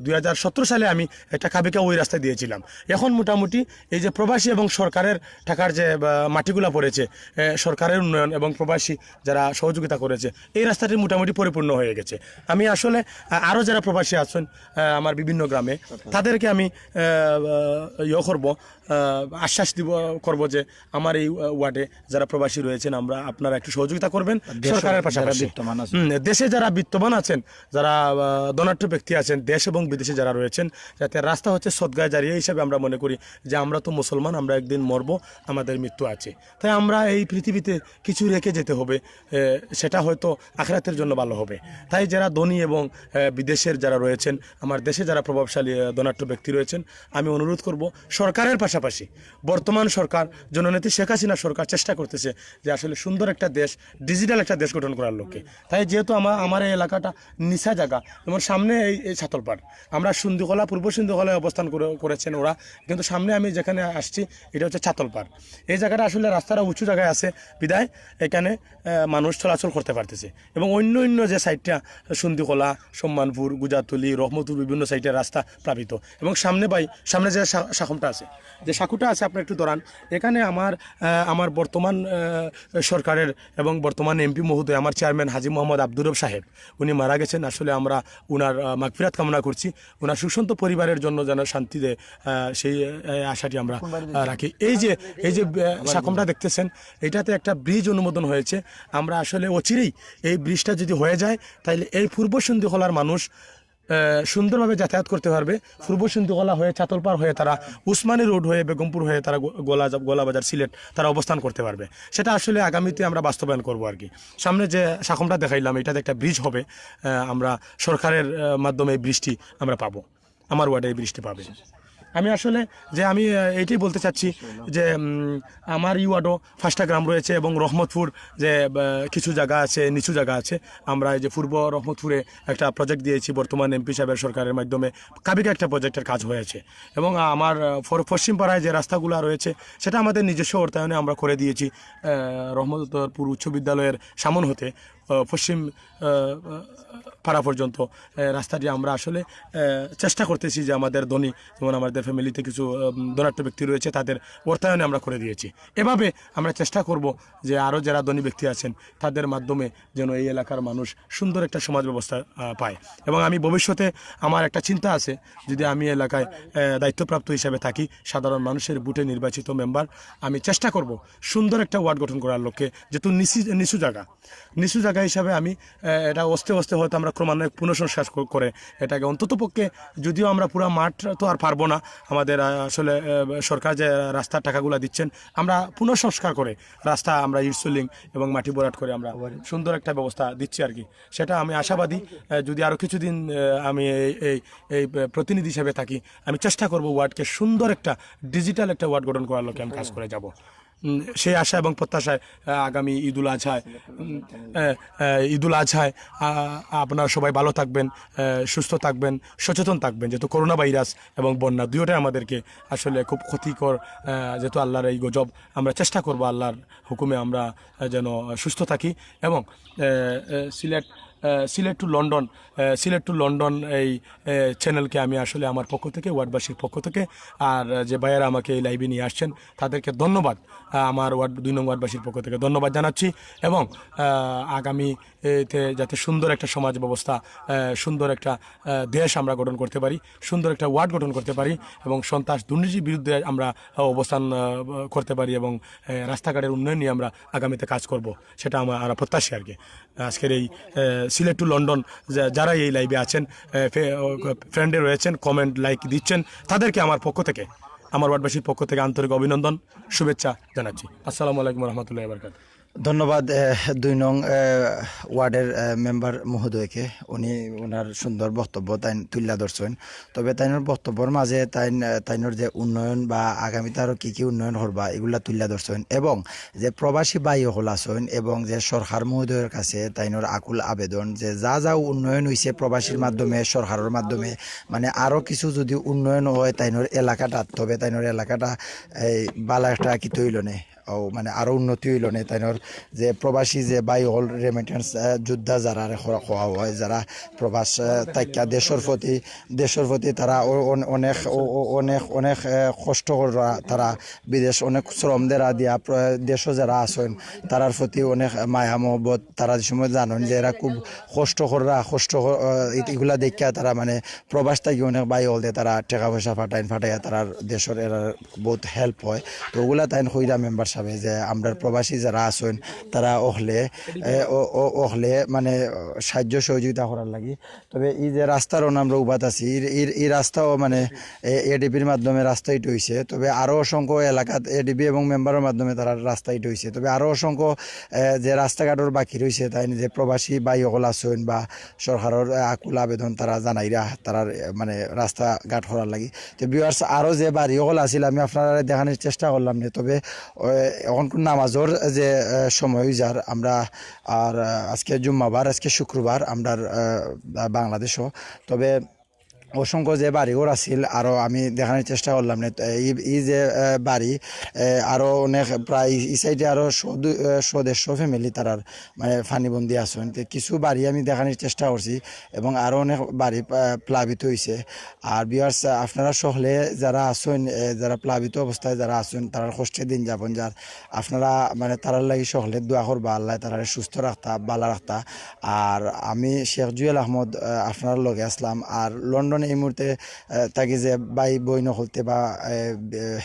দুই হাজার সতেরো সালে আমি একটা কাবিকা ওই রাস্তা দিয়েছিলাম। এখন মোটামুটি এই যে প্রবাসী এবং সরকারের টাকার যে আহ, মাটিগুলা পড়েছে, আহ, সরকারের উন্নয়ন এবং প্রবাসী যারা সহযোগিতা করেছে, এই রাস্তাটি মোটামুটি পরিপূর্ণ হয়ে গেছে। আমি আসলে আহ, আরও যারা প্রবাসী আছেন আহ, আমার বিভিন্ন গ্রামে, তাদেরকে আমি আহ, আহ, ইয়ে করবো, আহ, আশ্বাস দিব, করব যে আমার এই আহ, ওয়ার্ডে যারা প্রবাসী রয়েছেন, আমরা আপনারা একটু সহযোগিতা করবেন দেশে সরকারের যারা পাশাপাশি। বিত্তমান আছেন। হুম, দেশে যারা বিত্তমান আছেন, যারা আহ, ধনাঢ্য ব্যক্তি আছেন, দেশ এবং বিদেশে যারা রয়েছেন, যাতে রাস্তা হচ্ছে সদগায় জারিয়া হিসাবে আমরা মনে করি যে আমরা তো মুসলমান, আমরা একদিন মরব, আমাদের মৃত্যু আছে। তাই আমরা এই পৃথিবীতে কিছু রেখে যেতে হবে, এ, সেটা হয়তো আখেরাতের জন্য ভালো হবে। তাই যারা ধনী এবং এ, বিদেশের যারা রয়েছেন, আমার দেশে যারা প্রভাবশালী আহ, ধনাঢ্য ব্যক্তি রয়েছেন, আমি অনুরোধ করব সরকারের পাশাপাশি বর্তমান সরকার, জননেত্রী শেখ হাসিনা সরকার চেষ্টা করতেছে যে আসলে সুন্দর একটা দেশ, ডিজিটাল একটা দেশ গঠন করার লক্ষ্যে। তাই যেহেতু আমার আমার এই এলাকাটা নিচা জায়গা, যেমন সামনে এই এই ছাতলপাড়, আমরা সন্ধিখোলা, পূর্ব সন্ধিখোলায় অবস্থান করে করেছেন ওরা, কিন্তু সামনে আমি যেখানে আসছি, এটা হচ্ছে ছাতলপাড়। এই জায়গাটা আসলে রাস্তাটা উঁচু জায়গায় আছে, বিধায় এখানে আহ, মানুষ চলাচল করতে পারতেছে। এবং অন্য অন্য যে সাইডটা, সন্ধিখোলা, সম্মানপুর, গুজাতুলি, রহমতপুর, বিভিন্ন সাইডের রাস্তা প্লাবিত। এবং সামনে ভাই, সামনে যে সা- সাকমটা আছে, যে সাঁকোটা আছে, আপনি একটু ধরান। এখানে আমার আহ, আমার বর্তমান আহ, সরকারের এবং বর্তমান এমপি মহোদয়, আমার চেয়ারম্যান হাজী মোহাম্মদ আব্দুর রব সাহেব, উনি মারা গেছেন। আসলে আমরা উনার আহ, মাগফিরাত কামনা করছি, উনার সুশান্ত পরিবারের জন্য যেন শান্তি দেয়, আহ, সেই আহ, আশাটি আমরা আহ, রাখি। এই যে এই যে আহ, সাকমটা দেখতেছেন, এটাতে একটা ব্রিজ অনুমোদন হয়েছে। আমরা আসলে অচিরেই এই ব্রিজটা যদি হয়ে যায়, তাহলে এই পূর্ব সন্ধিখোলার মানুষ আহ, সুন্দরভাবে যাতায়াত করতে পারবে। পূর্ব সন্ধিখোলা হয়ে, ছাতলপাড় হয়ে তারা উসমানী রোড হয়ে, বেগমপুর হয়ে তারা গো- গোলা গোলাবাজার, সিলেট তারা অবস্থান করতে পারবে। সেটা আসলে আগামীতে আমরা বাস্তবায়ন করব আর কি। সামনে যে সাকমটা দেখাইলাম, এটাতে একটা ব্রিজ হবে। আহ, আমরা সরকারের আহ, মাধ্যমে এই ব্রিজটি আমরা পাবো, আমার ওয়ার্ডে এই ব্রিজটি পাবে। আমি আসলে যে আমি আহ, এইটাই বলতে চাচ্ছি যে উম, আমার এই ওয়ার্ডও পাঁচটা গ্রাম রয়েছে এবং রহমতপুর যে আহ, কিছু জায়গা আছে, নিচু জায়গা আছে, আমরা এই যে পূর্ব রহমতপুরে একটা প্রজেক্ট দিয়েছি বর্তমান এমপি সাহেবের সরকারের মাধ্যমে, কাবিকা একটা প্রজেক্টের কাজ হয়েছে। এবং আমার আহ, পর- পশ্চিম পাড়ায় যে রাস্তাগুলো রয়েছে, সেটা আমাদের নিজস্ব অর্থায়নে আমরা করে দিয়েছি আহ, রহমতপুর উচ্চ বিদ্যালয়ের সামন হতে আহ, পশ্চিম আহ, পাড়া পর্যন্ত আহ, রাস্তাটি আমরা আসলে আহ, চেষ্টা করতেছি যে আমাদের ধনী, যেমন আমাদের ফ্যামিলিতে কিছু আহ, ধনাঢ্য ব্যক্তি রয়েছে, তাদের অর্থায়নে আমরা করে দিয়েছি। এভাবে আমরা চেষ্টা করব যে আরও যারা ধনী ব্যক্তি আছেন, তাদের মাধ্যমে যেন এই এলাকার মানুষ সুন্দর একটা সমাজ ব্যবস্থা আহ, পায়। এবং আমি ভবিষ্যতে, আমার একটা চিন্তা আছে, যদি আমি এলাকায় আহ, দায়িত্বপ্রাপ্ত হিসাবে থাকি, সাধারণ মানুষের ভোটে নির্বাচিত মেম্বার, আমি চেষ্টা করব সুন্দর একটা ওয়ার্ড গঠন করার লক্ষ্যে, যেহেতু নিচু নিচু জায়গা, নিচু জায়গা হিসাবে আমি আহ, এটা আস্তে আস্তে হয়তো আমরা ক্রমান্বয়ে পুনঃসংস্কার ক- করে এটাকে অন্তত পক্ষে, যদিও আমরা পুরা মাঠ তো আর পারবো না, আমাদের আহ, আসলে আহ, সরকার যে রাস্তার টাকাগুলো দিচ্ছেন, আমরা পুনঃসংস্কার করে রাস্তা আমরা ইট সিলিং এবং মাটি ভরাট করে আমরা সুন্দর একটা ব্যবস্থা দিচ্ছি আর কি। সেটা আমি আশাবাদী, আহ, যদি আরও কিছুদিন আহ, আমি এই এই এই আহ, প্রতিনিধি হিসেবে থাকি, আমি চেষ্টা করব ওয়ার্ডকে সুন্দর একটা ডিজিটাল একটা ওয়ার্ড গঠন করার লক্ষ্যে আমি কাজ করে যাব। উম, সেই আশা এবং প্রত্যাশায় আহ, আগামী ঈদুল আজহায় উম, আহ, আহ, ঈদুল আজহায় আহ, আপনারা সবাই ভালো থাকবেন, আহ, সুস্থ থাকবেন, সচেতন থাকবেন, যেহেতু করোনা ভাইরাস এবং বন্যা দুইটাই আমাদেরকে আসলে খুব ক্ষতিকর। আহ, যেহেতু আল্লাহর এই গজব, আমরা চেষ্টা করব আল্লাহর হুকুমে আমরা আহ, যেন সুস্থ থাকি এবং আহ, আহ, সিলেট আহ, সিলেট টু লন্ডন আহ, সিলেট টু লন্ডন এই চ্যানেলকে আমি আসলে আমার পক্ষ থেকে, ওয়ার্ডবাসীর পক্ষ থেকে, আর যে ভাইয়ারা আমাকে এই লাইভে নিয়ে আসছেন, তাদেরকে ধন্যবাদ। আহ, আমার ওয়ার্ড দুই নং ওয়ার্ডবাসীর পক্ষ থেকে ধন্যবাদ জানাচ্ছি এবং আহ, আগামী এতে যাতে সুন্দর একটা সমাজ ব্যবস্থা, আহ, সুন্দর একটা আহ, দেশ আমরা গঠন করতে পারি, সুন্দর একটা ওয়ার্ড গঠন করতে পারি এবং সন্ত্রাস দুর্নীতির বিরুদ্ধে আমরা আহ, অবস্থান আহ, করতে পারি এবং আহ, রাস্তাঘাটের উন্নয়ন নিয়ে আমরা আগামীতে কাজ করব, সেটা আমার আমরা প্রত্যাশী আর কি। আজকের এই আহ, সিলেট টু লন্ডন যা- যারা এই লাইভে আছেন, আহ, ফে- ও, ফ্রেন্ডে রয়েছেন, কমেন্ট লাইক দিচ্ছেন, তাদেরকে আমার পক্ষ থেকে, আমার ওয়ার্ডবাসীর পক্ষ থেকে আন্তরিক অভিনন্দন, শুভেচ্ছা জানাচ্ছি। আসসালামু আলাইকুম রহমতুল্লাহ বরকাত। ধন্যবাদ। আহ, দুই নং আহ, ওয়ার্ডের আহ, মেম্বার মহোদয়কে, উনি ওনার সুন্দর বক্তব্য তাই তুলিয়া ধরছেন। তবে তাইনর বক্তব্যর মাঝে তাইন আহ, তাইনর যে উন্নয়ন বা আগামীতে আরো কি কি উন্নয়ন করবা, এগুলা তুলিয়া ধরছেন এবং যে প্রবাসী ভাই হকল আছেন এবং যে সরকার মহোদয়ের কাছে তাইনর আকুল আবেদন যে যা যা উন্নয়ন হইছে প্রবাসীর মাধ্যমে, সরকারের মাধ্যমে, মানে আরো কিছু যদি উন্নয়ন হয় তাইনর এলাকাটা, তবে তাইনর এলাকাটা এই বালা একটা কিতা হইল নে, ও মানে আরো উন্নতি হইল নে। তাইনর যে প্রবাসী যে ভাই হকল রেমিটেন্স যোদ্ধা যারা কওয়া হয়, যারা প্রবাস আহ, তাইকা দেশর প্রতি, দেশর প্রতি তারা অ- অন- অনেক অ- অ- অনেক অনেক আহ, কষ্ট কররা, তারা বিদেশ অনেক শ্রম দেরা দিয়া প্র- দেশও যারা আছেন, তারার প্রতি অনেক মায়া মহব্বত। তারা যে সময় জানেন যে এরা খুব কষ্ট কররা, কষ্ট কর- আহ, ইত- ইগুলা দেখিয়া তারা মানে প্রবাস থাকি অনেক ভাই হকল দে তারা টাকা পয়সা ফাটাইন, ফাটাইয়া তারার দেশর এরা বহুত হেল্প হয়। তো ওগুলা তাইন কইরা মেম্বার সাহেব যে আমরা প্রবাসী যারা আছেন, তারা অকলে এ, ও- ও- অকলে মানে সাহায্য সহযোগিতা করার লাগি। তবে এই যে রাস্তার অন আমরা উবাত আছি, এই- এই- এই রাস্তাও মানে এডিবির মাধ্যমে রাস্তা ইটা হইছে। তবে আরো অসংখ্য এলাকাত এডিবি এবং মেম্বারের মাধ্যমে তারা রাস্তা ইটা হইছে। তবে আরো অসংখ্য এ, যে রাস্তাঘাটর বাকি রইছে, তাই যে প্রবাসী ভাই হকল আছেন বা সরকারের আহ, আকুল আবেদন তারা জানাইরা, তারার আহ, মানে রাস্তাঘাট করার লাগি। তো ভিউয়ার্স, আরো যে বাড়ি হকল আছিল আমি আপনারা দেখানোর চেষ্টা করলাম নে। তবে আহ, এখন কোন নামাজর যে আহ, সময় হই যার, আমরা আর আহ, আজকে জুম্মাবার, আজকে শুক্রবার আমরা আহ, বাংলাদেশও। তবে অসংখ্য যে বাড়িঘর আছিল আরো আমি দেখানোর চেষ্টা করলাম নে। এই এই যে আহ, বাড়ি আহ, আরো অনেক প্রায় এই সাইডে আরো শো দু- আহ, শো দেড়শো ফ্যামিলি তারার মানে পানিবন্দি আছেন। তো কিছু বাড়ি আমি দেখানোর চেষ্টা করছি এবং আরো অনেক বাড়ি আহ, প্লাবিত হইছে। আর ভিউয়ার্স, আপনারা সকলে যারা আছেন, আহ, যারা প্লাবিত অবস্থায় যারা আছেন, তারার কষ্টে দিন যাপন যার, আপনারা মানে তারার লাগি সকলে দোয়া করবা, আল্লাহ তারারে সুস্থ রাখতা, বালা রাখতা। আর আমি শেখ জুয়েল আহমদ আহ, আপনার লগে আসলাম। আর লন্ডনে এই মুহূর্তে আহ, থাকি যে ভাই বইন হকলতে বা আহ, বে-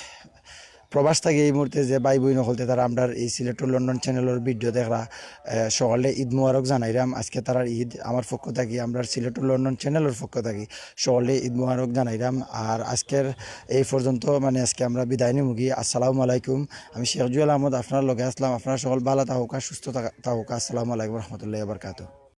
প্রবাস থাকি এই মুহূর্তে যে ভাই বইন হকলতে তারা আমরার এই সিলেট টু লন্ডন চ্যানেলর ভিডিও দেখরা, আহ, সকলে ঈদ মুবারক জানাইরাম। আজকে তারার ঈদ, আমার পক্ষ থাকি, আমরার সিলেট টু লন্ডন চ্যানেলর পক্ষ থাকি সকলে ঈদ মুবারক জানাইরাম। আর আজকের এই পর্যন্ত, মানে আজকে আমরা বিদায় নিমুগি। আসসালামু আলাইকুম, আমি শেখ জুয়েল আহমদ আপনার লগে আসলাম। আপনারা সকল ভালা থাকুকা, সুস্থ থাকা- থাকুকা। আসসালামু আলাইকুম রহমতুল্লাহ বারকাত।